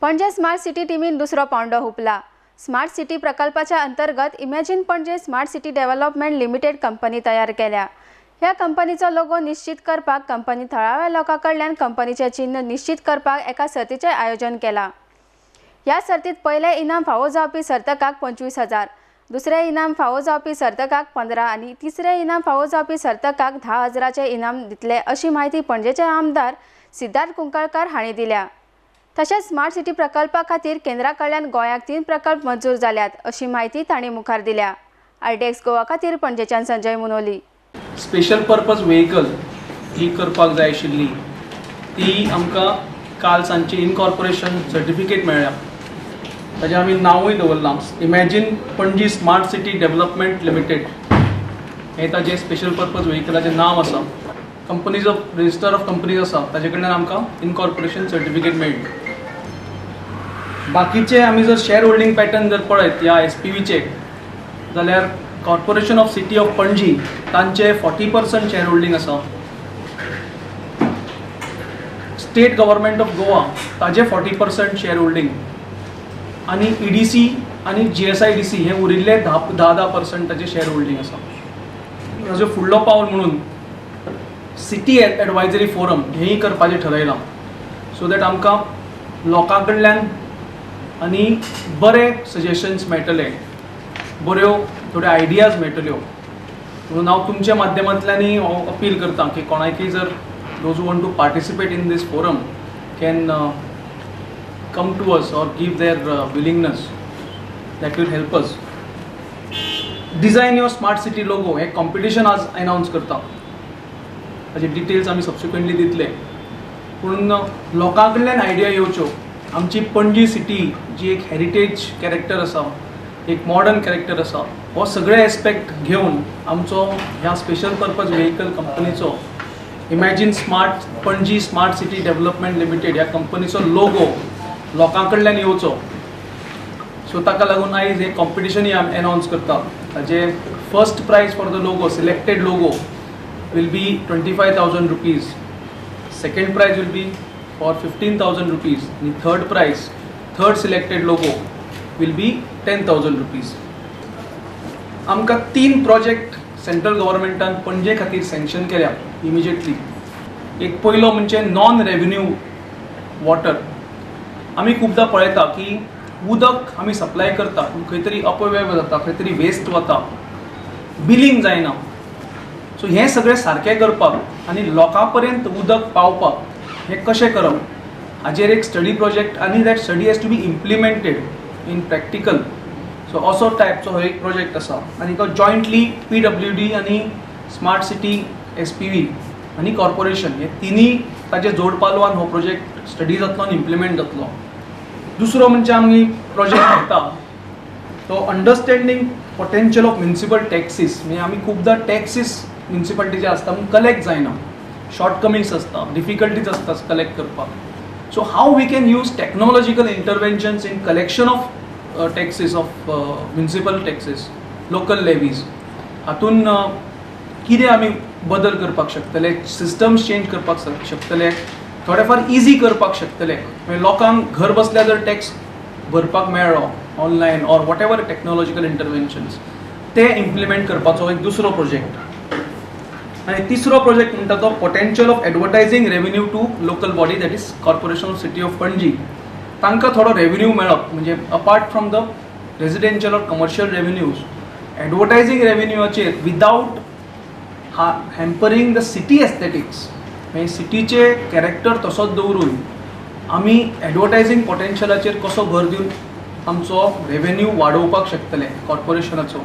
Panaji smart city टिमीन दुसरो पांवडो हुपला. स्मार्ट सिटी प्रकल्पाच्या अंतर्गत imagine Panaji smart city development limited company तयार केल्या. ह्या कंपनीचो लोगो निश्चित करपाक कंपनी थळाव्या लोकां कडल्यान कंपनीचें चिन्न निश्चित करपाक एका सर्तीचें आयोजन केलां. ह्या सर्तीत पयलें इनाम फावो जावपी सर्तकाक 25,000, दुसरें इनाम फावो जावपी सर्तकाक 15 आनी तिसरें इनाम फावो जावपी सर्तकाक 10,000चें इनाम दितले अशी म्हायती पणजेचे आमदार सिद्धार्थ कुंकळकार हांणी दिल्या. तशेंच स्मार्ट सिटी प्रकल्पा खातीर केंद्रा कडल्यान गोंयाक 3 प्रकल्प मंजूर जाल्यात अशी म्हायती तांणी मुखार दिल्या. आरडीएक्स गोवा खातीर पणजेच्यान संजय मुनोली. स्पेशल पर्पज व्हेकल ही करपाक जाय आशिल्ली ती आमकां काल सांजची इनकॉर्पोरेशन सर्टिफिकेट मेळ्ळ्या. ताजें आमी नांवूय दवरलां imagine Panaji smart city development limited हें ताजें स्पेशल पर्पज व्हेकलाचें नांव आसा. Companies of register of companies आसा ताजे कडल्यान आमकां इनकॉर्पोरेशन सर्टिफिकेट मेळ्ळी. बाकीचे आमी जर शेअर होल्डिंग पॅटर्न जर पळयत ह्या एस पी व्हीचे जाल्यार corporation of city of Panaji तांचे 40% शेअर होल्डिंग आसा. स्टेट गव्हर्मेंट ऑफ गोवा ताजे 40% शेअर होल्डिंग आनी ई डी सी आनी G S I D C हे उरिल्ले 10-10% ताजे शेअर होल्डिंग आसा. ताजो फुडलो पावल म्हणून सिटी एडवायजरी फोरम हेंय करपाचें ठरयलां सो that आमकां लोकां कडल्यान आनी बरे सजेशन्स मेळटले, बऱ्यो थोड्यो आयडियाज मेळटल्यो. म्हणून हांव तुमच्या माध्यमांतल्यानूय हांव अपील करता की कोणाकय जर those who want to participate in this forum can come to us or give their willingness, that will help us. Design your smart city logo हें कॉम्पिटिशन आज अनावन्स करता. ताजे डिटेल्स आमी सबसिक्वंटली दितले. पूण लोकां कडल्यान आयडिया येवच्यो. आमची पणजी सिटी जी एक हेरिटेज कॅरेक्टर आसा, एक मॉडर्न कॅरेक्टर आसा, हो सगळे एस्पेक्ट घेवन आमचो ह्या स्पेशल पर्पज व्हेकल कंपनीचो imagine smart Panaji smart city development limited ह्या कंपनीचो लोगो लोकां कडल्यान येवचो. सो ताका लागून आयज हें कॉम्पिटिशनूय आमी अनावन्स करता. ताजे first prize for the logo, selected logo will be 25,000 rupees, second prize will be for 15,000 rupees आनी third prize, third selected logo will be 10,000 rupees. आमकां 3 प्रोजेक्ट सेंट्रल गव्हर्मेंटान पणजे खातीर सँक्शन केल्या इमिजिएटली. एक पयलो म्हणजे नॉन रेवेन्यू वॉटर. आमी खुबदां पळयता की उदक आमी सप्लाय करता पूण खंय तरी अपव्यय जाता, खंय तरी वेस्ट वता, बिलींग जायना. सो हें सगळें सारकें करपाक आनी लोकां पर्यंत उदक पावपाक हें कशें करप हाजेर एक स्टडी प्रोजेक्ट आनी that study has to be implemented in practical. So असो टायपचो हो एक प्रोजेक्ट आसा आनी तो जॉयंटली पी डब्ल्यू डी आनी smart city S P V आनी कॉर्पोरेशन हे तिनूय ताजे जोडपालवान हो प्रोजेक्ट स्टडी जातलो आनी इम्प्लिमेंट जातलो. दुसरो म्हणजे आमी प्रोजेक्ट घेता तो understanding potential of municipal taxes. म्हणजे आमी खुबदां टॅक्सीस म्युनिसिपालिटीचे आसता पूण कलेक्ट जायना, शॉर्टकमिंग्स आसता, डिफिकल्टीज आसता कलेक्ट करपाक. So how we can use technological interventions in collection of taxes of municipal taxes, local levies, हातून कितें आमी बदल करपाक शकतले, सिस्टम्स चेंज करपाक शकतले, थोडे फार इजी करपाक शकतले. म्हणजे लोकांक घर बसल्या जर टॅक्स भरपाक मेळ्ळो online or whatever technological interventions, ते इम्प्लिमेंट करपाचो एक दुसरो प्रोजेक्ट. आनी तिसरो प्रोजेक्ट म्हणटा तो potential of advertising revenue to local body, that is corporation of city of Panaji. तांकां थोडो रेवेन्यू मेळप म्हणजे apart from the residential or commercial revenues, advertising रेवेन्यूचेर without hampering the city aesthetics, म्हणजे सिटीचे कॅरेक्टर तसोच दवरून आमी एडवर्टायजींग पोटेन्शियलाचेर कसो भर दिवन आमचो रेवेन्यू वाडोवपाक शकतले कॉर्पोरेशनाचो.